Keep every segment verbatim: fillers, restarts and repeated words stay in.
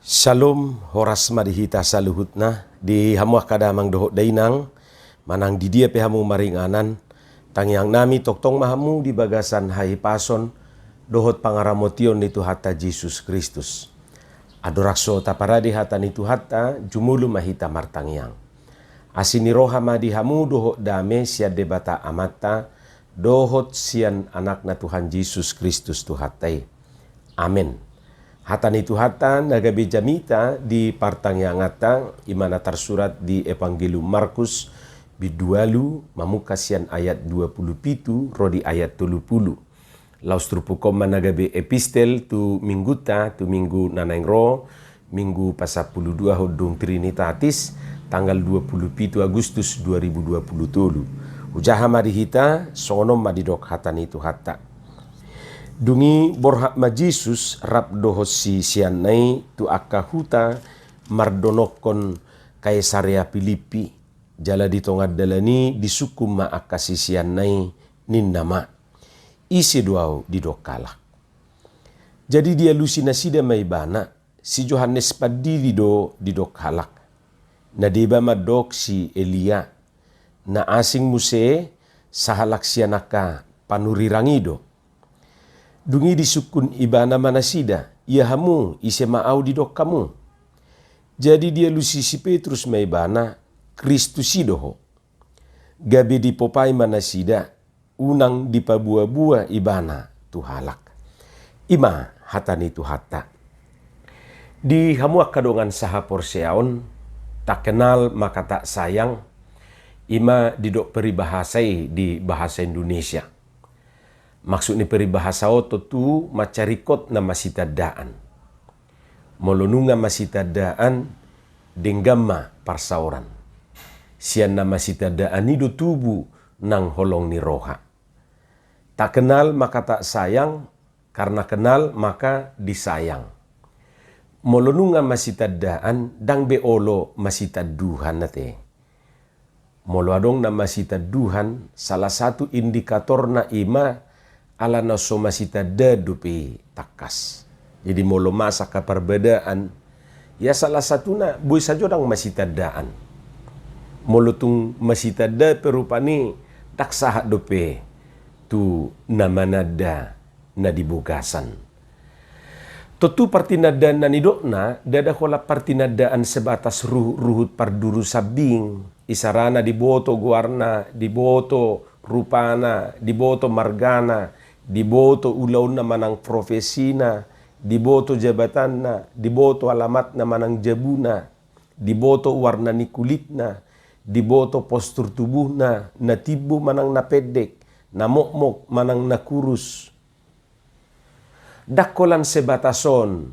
Syalom, horas ma di hita saluhutna, di hamu angka damang dohot dainang, manang di dia pe hamu maringanan, tangiang nami tongtong ma hamu di bagasan hahipason dohot pangaramotion ni Tuhanta Jesus Kristus. Andorang so taparade hata ni Tuhanta, jumolo ma hita martangiang. Asi ni roha ma di hamu dohot dame sian Debata Amanta, dohot sian Anakna Tuhan Jesus Kristus Tuhanta i. Amen. Hata ni Tuhanta na gabe jamita di partangianganta, i ma na tarsurat di Evangelium Markus, bindu ualu, mamungka sian ayat dua pulu pitu ro di ayat tolu pulu. Laos turpukhon ma na gabe epistel tu minggunta, tu minggu na naeng ro, Minggu pasampulu dua hon dung Trinitatis, tanggal dua pulu pitu Agustus dua ribu dua pulu tolu. Hujaha ma di hita, songon on ma didok hata ni Tuhanta. Dung i borhat ma Jesus rap dohot siseanna i tu angka huta mardonokkon Kaisarea Pilippi, jala di tonga dalan i disungkun ma angka siseanna i, ninna ma: Ise do ahu didok halak? Jadi dialusi nasida ma Ibana: Si Johannes Pandidi do didok halak. Na deba mandok si Elia, na asing muse sahalak sian angka panurirang i do. Dung i disungkun Ibana ma nasida: Ia hamu, ise ma ahu didok hamu? Jadi dialusi si Petrus ma Ibana: Kristus i do ho. Gabe dipopai ma nasida, unang dipaboaboa Ibana tu halak. I ma hata ni Tuhanta. Di hamu angka dongan sahaporseaon, tak kenal maka tak sayang, i ma didok peribahasa i di bahasa Indonesia. Maksud ni peribahasa on tontu mansai ringkot na masitandaan. Molo nunga masitandaan, denggan ma parsaoran. Sian na masitandaan i do tubu nang holong ni roha. Tak kenal maka tak sayang, karena kenal maka disayang. Molo nunga masitandaan, ndang be olo masitanduhan ate. Molo adong na masitanduhan, salah satu indikatorna i ma ala na so masitandaan dope i tangkas. Jadi molo masa angka parbadaan, ia salah satuna boi sajo ndang masitandaan. Molo tung masitandaan pe rupani, ndang sahat dope tu na mananda na di bogasan. Tontu partinandaan na nidokna, ndada holan partinandaan sebatas ruhut-ruhut parduru sambing, isarana diboto goarna, diboto rupana, diboto margana, diboto ulaonna manang profesina, diboto jabatanna, diboto alamatna manang jabuna, diboto warna ni kulitna, diboto postur tubuhna, na timbo manang na pendek, na mokmok manang na kurus. Ndang holan sebatas on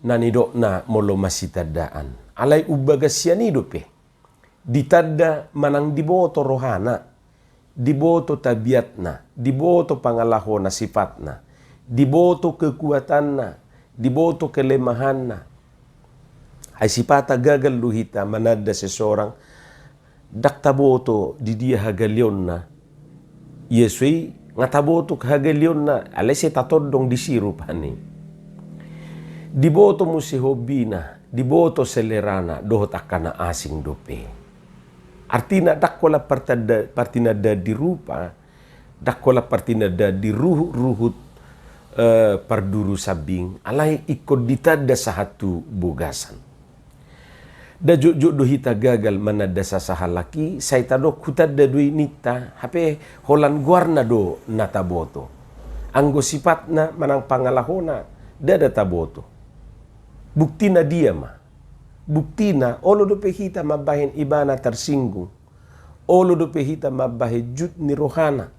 na nidokna molo masitandaan. Alai umbagas sian i dope ditanda manang diboto rohana, diboto tabiatna, diboto pangalahona, sifatna, diboto kekuatanna, diboto kelemahanna. Ai sipata gagal do hita mananda seseorang, ndang taboto di dia hagaleonna. Ia so i nga taboto hagaleonna, alai sai tatondong disi rupani. Diboto muse hombina, diboto selerana, dohot angka na asing dope. Artina ndang holan partanda, partinandaan di rupa, ndang holan partinandaan di ruhut-ruhut, eh, parduru sambing, alai ingkon ditanda sahat tu bogasan. Nda jotjot do hita gagal mananda sasahalak i, sai tadok hutanda do i ninta, hape holan goarna do na taboto. Anggo sifatna manang pangalahona, ndada taboto. Buktina dia ma? Buktina, olo dope hita mambahen ibana tarsinggung. Olo dope hita mambahen jut ni rohana.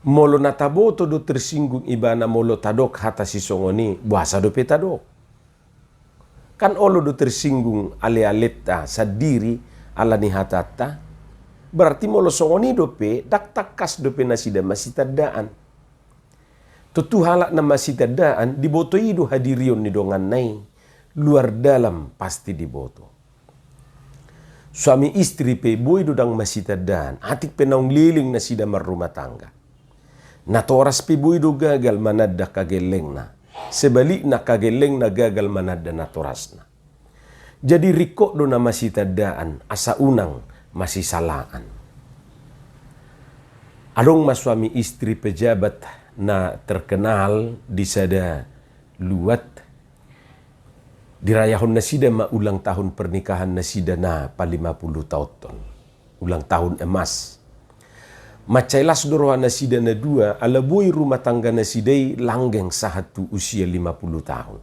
Molo na taboto do tersinggung ibana molo tadok hata sisongon i, boasa dope tadok? Kan olo do tersinggung alealeta sandiri ala ni hatanta. Berarti molo songon i dope, ndang tangkas dope nasida masitandaan. Tontu halak na masitandaan, diboto i do hadirion ni donganna i, luar dalam pasti diboto. Suami istri pe boi do ndang masitandaan, atik pe naung leleng nasida marrumah tangga. Natoras pe boi do gagal mananda angka gellengna. Sebalikna, angka gellengna gagal mananda natorasna. Jadi ringkot do na masitandaan asa unang masisalaan. Adong ma suami istri pejabat na terkenal di sada luat, dirayahon nasida ma ulang tahun pernikahan nasida na palima pulu taonhon, ulang tahun emas. Mansai las do roha nasida na dua, ala boi rumah tangga nasida i langgeng sahat tu usia lima pulu tahun.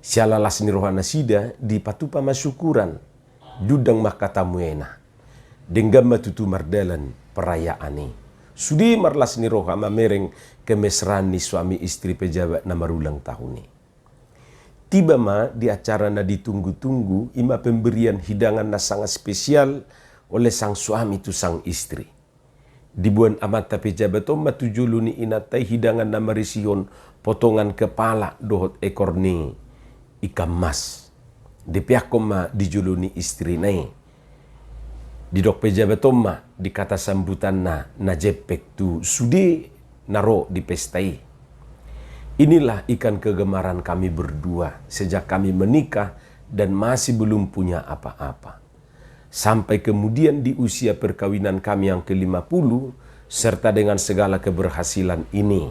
Siala las ni roha nasida, dipatupa ma syukuran, diundang ma angka tamuena. Denggan ma tutu mardalan perayaan i. Sude marlas ni roha mamereng kemesraan ni suami istri pejabat na marulang tahun i. Tiba ma di acara na ditunggu-tunggu, i ma pemberian hidangan na sangat spesial oleh sang suami tu sang istri. Diboan amanta pejabat on ma tu jolo ni inanta i hidangan na marisihon potongan kepala dohot ekor ni ikan mas. Dipeakkon ma di jolo ni istrina i. Didok pejabat on ma di kata sambutanna na jempek tu sude na ro di pesta i: "Inilah ikan kegemaran kami berdua sejak kami menikah dan masih belum punya apa-apa. Sampai kemudian di usia perkawinan kami yang kelima puluh, serta dengan segala keberhasilan ini,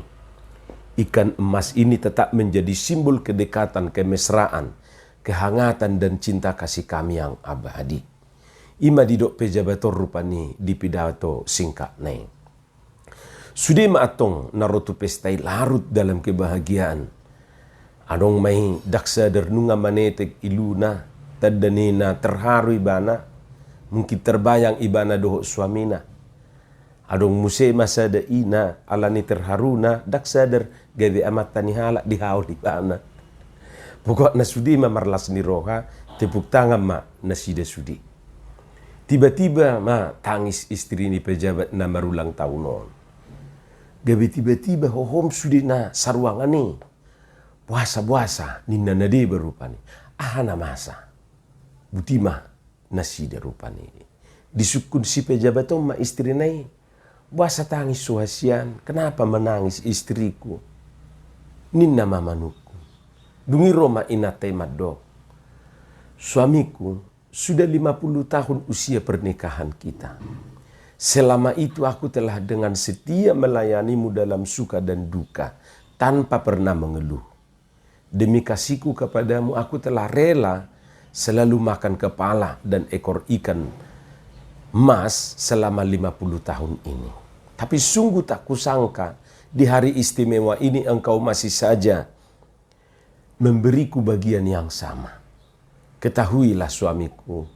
ikan emas ini tetap menjadi simbol kedekatan, kemesraan, kehangatan, dan cinta kasih kami yang abadi." I ma didok pejabat on rupani di pidato singkatna i. Sude ma antong na ro tu pesta i larut dalam kebahagiaan. Adong ma i ndang sadar nunga manetek iluna, tanda ni na terharu ibana, mungkin terbayang ibana dohot suamina. Adong muse ma sada ina, ala ni terharuna, ndang sadar gabe amanta ni halak dihaol ibana. Pokokna sude ma marlas ni roha, tepuk tangan ma nasida sude. Tiba-tiba ma tangis istri ni pejabat na marulang tahun on. Gabe tiba-tiba hohom sude na saruangan i. "Boasa, boasa?" ninna na deba rupani. "Aha na masa?" Buti ma nasida rupani. Disungkun si pejabat on ma istrina i. "Boasa tangis so hasian? Kenapa menangis istriku?" Ninna ma manungkun. Dung i ro ma inanta i mandok, "Suamiku, sudah lima puluh tahun usia pernikahan kita. Selama itu aku telah dengan setia melayanimu dalam suka dan duka, tanpa pernah mengeluh. Demi kasihku kepadamu, aku telah rela selalu makan kepala dan ekor ikan mas selama lima puluh tahun ini. Tapi sungguh tak kusangka, di hari istimewa ini engkau masih saja memberiku bagian yang sama. Ketahuilah, suamiku,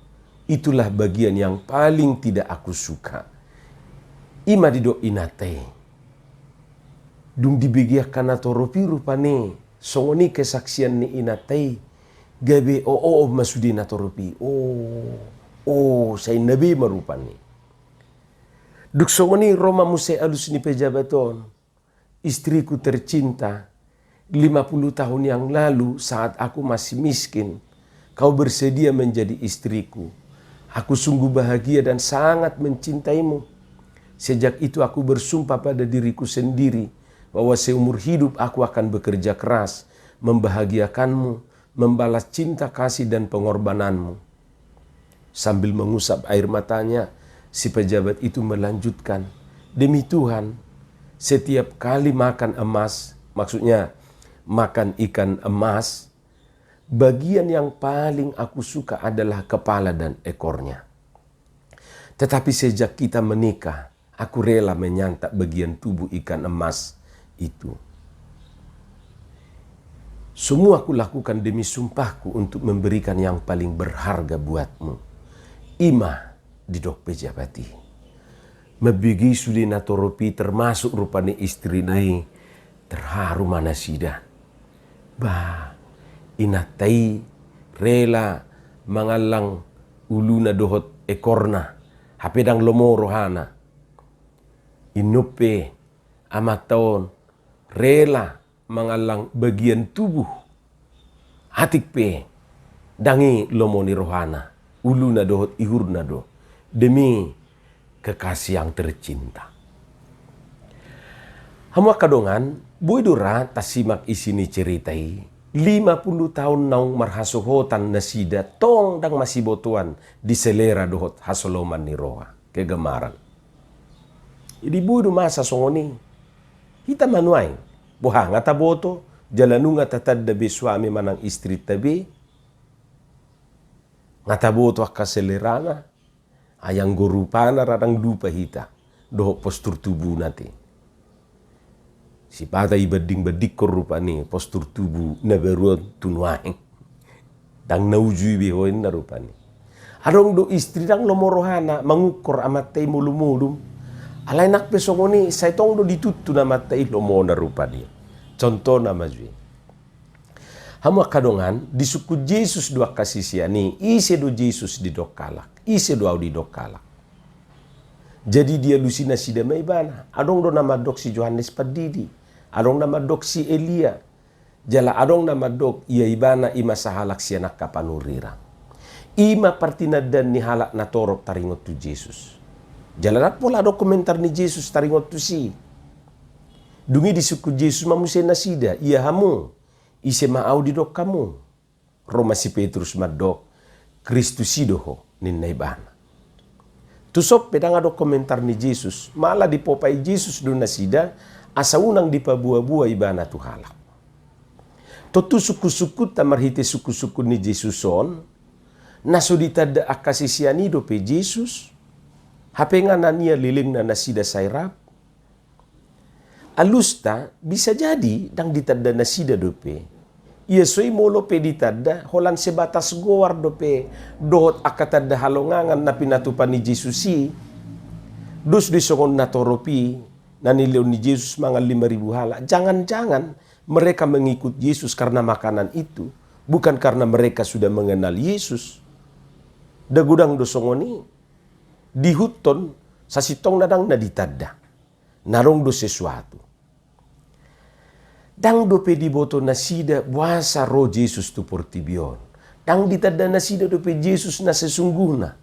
itulah bagian yang paling tidak aku suka." I ma didok inanta i. Dung dibege angka natorop i rupani, songon i kesaksian ni inanta i, gabe oon ma sude natorop i. "Oh, oh," sai ninna be ma rupani. Dung songon i ro ma muse alus ni pejabat on. "Istriku tercinta, lima puluh tahun yang lalu saat aku masih miskin, kau bersedia menjadi istriku. Aku sungguh bahagia dan sangat mencintaimu. Sejak itu aku bersumpah pada diriku sendiri bahwa seumur hidup aku akan bekerja keras, membahagiakanmu, membalas cinta kasih dan pengorbananmu." Sambil mengusap air matanya, si pejabat itu melanjutkan, "Demi Tuhan, setiap kali makan emas," maksudnya makan ikan emas, "bagian yang paling aku suka adalah kepala dan ekornya. Tetapi sejak kita menikah, aku rela menyantap bagian tubuh ikan emas itu. Semua kulakukan demi sumpahku untuk memberikan yang paling berharga buatmu." I ma didok pejabat i. Mambege sude natorop i, termasuk rupani istrina i, terharu ma nasida. Bah, inanta i rela mangallang uluna dohot ekorna, hape ndang lomo rohana. Innon pe amanta on rela mangallang bagian tubuh, atik pe ndang i lomo ni rohana, uluna dohot ihurna do, demi kekasih yang tercinta. Hamu angka dongan, boi do ra tasimak isi ni cerita i. Lima pulu taon naung marhasohotan nasida, tong ndang masibotoan di selera dohot hasoloman ni roha, kegemaran. Jadi boi do masa songon i. Hita ma nuaeng, boha nga taboto, jala nunga tatanda be suami manang istrinta be. Nga taboto angka selerana. Ai anggo rupana ra ndang dupa hita dohot postur tubuna te. Sipata ibanding-bandingkon rupani postur tubu na baru on tu nuaeng. Ndang na uju i be ho inna rupani. Adong do istri ndang lomo rohana mangukur amanta i molum-olum. Alai nang pe songon i, sai tong do dituntun amanta i lomona rupani. Contohna ma jo i. Hamu angka dongan, disungkun Jesus do angka sisean i, ise do Jesus didok halak, ise do ahu didok halak. Jadi dialusi nasida ma ibana, adong do na mandok si Johannes Pandidi, adong na mandok si Elia, jala adong na mandok ia ibana i ma sahalak sian angka panurirang. I ma partinandaan ni halak na torop taringot tu Jesus. Jala ndang pola adong komentar ni Jesus taringot tusi. Dung i disungkun Jesus ma muse nasida, ia hamu, ise ma ahu didok hamu? Ro ma si Petrus mandok, Kristus i do ho, ninna ibana. Tuson pe ndang adong komentar ni Jesus, malah dipopai Jesus do nasida asa unang dipaboa-boa ibana tu halak. Tontu sungkun-sungkunta marhite sungkun-sungkun ni Jesus on, na so ditanda angka sisean i dope Jesus, hape nga na nialelengna nasida sai rap. Alusta, bisa jadi ndang ditanda nasida dope. Ia so i molo pe ditanda, holan sebatas goar dope, dohot angka tanda halongangan na pinatupa ni Jesus i. Dos do i songon na torop i, na nilehon ni Jesus mangan lima ribu halak. Jangan-jangan mereka mengikut Yesus karena makanan itu, bukan karena mereka sudah mengenal Yesus. Nda godang do songon i. Diihuthon, sasintongna ndang na ditanda. Na adong do sesuatu. Ndang dope diboto nasida boasa ro Jesus tu portibi on. Ndang ditanda nasida dope Jesus na sesungguhna.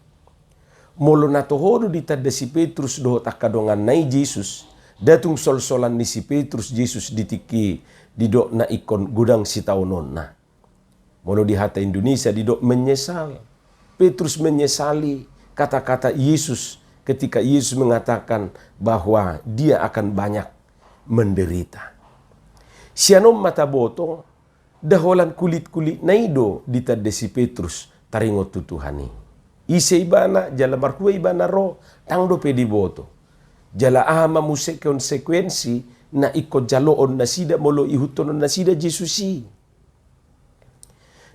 Molo na toho do ditanda si Petrus dohot angka donganna i Jesus, nda tung solsolan ni si Petrus Jesus di tingki didokna ingkon godang sitaononna. Molo di hata Indonesia didok menyesal. Petrus menyesali kata-kata Yesus ketika Yesus mengatakan bahwa dia akan banyak menderita. Sian on ma taboto, nda holan kulit-kulitna i do ditanda si Petrus taringot tu Tuhan i. Ise ibana, jala marhua ibana ro, ndang dope diboto. Jala aha ma muse konsekuensi na ingkon jaloon nasida molo iihuthonon nasida Jesus i.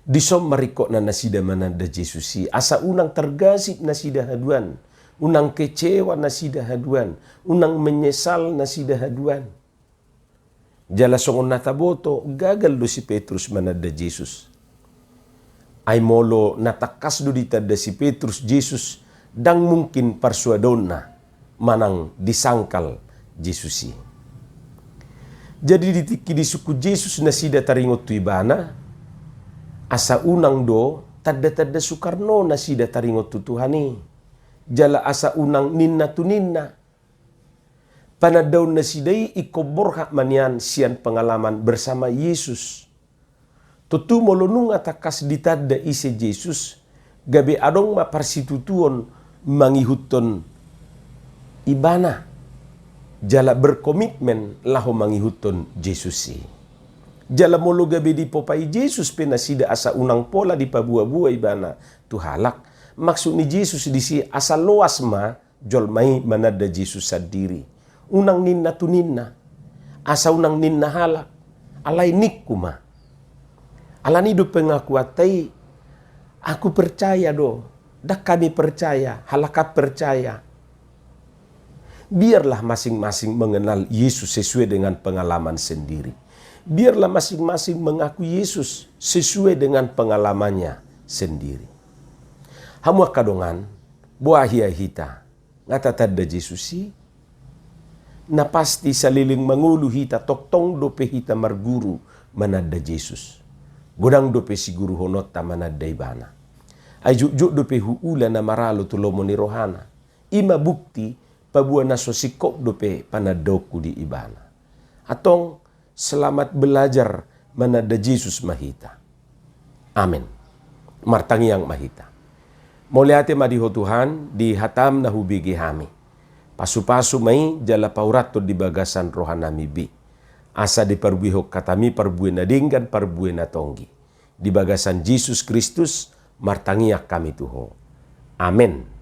Dison ma ringkotna nasida mananda Jesus i, asa unang targasip nasida haduan, unang kecewa nasida haduan, unang menyesal nasida haduan. Jala songon na taboto, gagal do si Petrus mananda Jesus. Ai molo na tangkas do ditanda si Petrus Jesus, ndang mungkin parsuadonna manang disangkal Jesus i. Jadi di tingki disungkun Jesus nasida taringot tu ibana, asa unang do tanda-tanda sukarno nasida taringot tu Tuhan i. Jala asa unang ninna tu ninna. Panandaon nasida i ingkon borhat ma nian sian pengalaman bersama Yesus. Tontu molo nunga tangkas ditanda ise Jesus, gabe adong ma parsitutuon mangihuthon ibana, jala berkomitmen laho mangihuthon Jesus i. Jala molo gabe dipopai Jesus pe nasida asa unang pola dipaboa-boa ibana tu halak, maksud ni Jesus disi asa loas ma jolma i mananda Jesus sandiri. Unang ninna tu ninna, asa unang ninna halak, alai ningku ma. Alani do pengakuanta i, aku percaya do, ndang hami percaya, halak an percaya. Biarlah masing-masing mengenal Yesus sesuai dengan pengalaman sendiri. Biarlah masing-masing mengaku Yesus sesuai dengan pengalamannya sendiri. Hamu angka dongan, boha hea hita nga tatanda Jesus i? Na pasti saleleng mangolu hita tongtong dope hita marguru mananda Jesus. Godang dope siguruhononta mananda ibana. Ai jotjot dope huula na maralo tu lomo ni rohana. I ma bukti paboa na so singkop dope panandaonku di ibana. Antong selamat belajar mananda Jesus ma hita. Amen. Martangiang ma hita. Mauliate ma di Ho Tuhan, di hataM na hubege hami. Pasupasu ma i jala paurathon di bagasan rohanami be. Asa diparbuehon hataMi parbue na denggan, parbue na tonggi. Di bagasan Jesus Kristus martangiang hami tu Ho. Amen.